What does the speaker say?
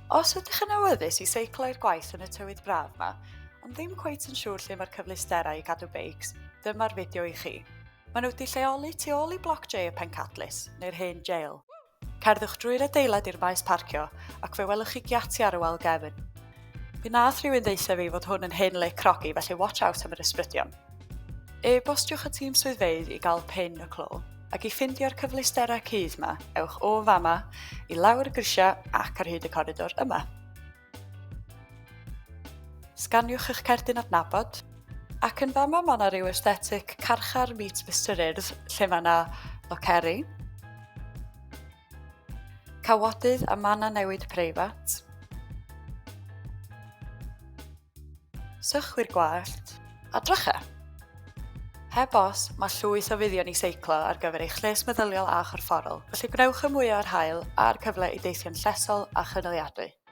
Os ydych yn awyddus i seiclo i'r gwaith yn y tywydd braf 'ma, ond ddim cweit yn siŵr lle mae'r cyfleusterau i gadw beics, dyma'r fideo i chi. Maen nhw wedi lleoli tu ôl i Bloc J y pencadlys, neu'r hen jail. Cerddwch drwy'r adeilad i'r maes parcio ac fe welwch chi giatiau ar y wal gefn. Mi nath rhywun ddeutha fi fod hwn yn hen le crogi, felly watch out am yr ysbrydion. E-bostiwch y tîm swyddfeydd i gael pin y clo. Ac i ffindio'r cyfleusterau cudd 'ma, ewch o fama, i lawr y grisiau ac ar hyd y coridor yma. Sganiwch eich cerdyn adnabod, ac yn fama mae yna rhyw aesthetic carchar meets Mister Urdd, lle mae yna loceri, cawodydd a mannau newid preifat, Sychwyr gwallt a drychau. Heb os, mae llwyth o fuddion i seiclo ar gyfer eich lles meddyliol a chorfforol, felly gwnewch y mwyaf o'r haul a'r cyfle i deithio'n llesol a chynaliadwy.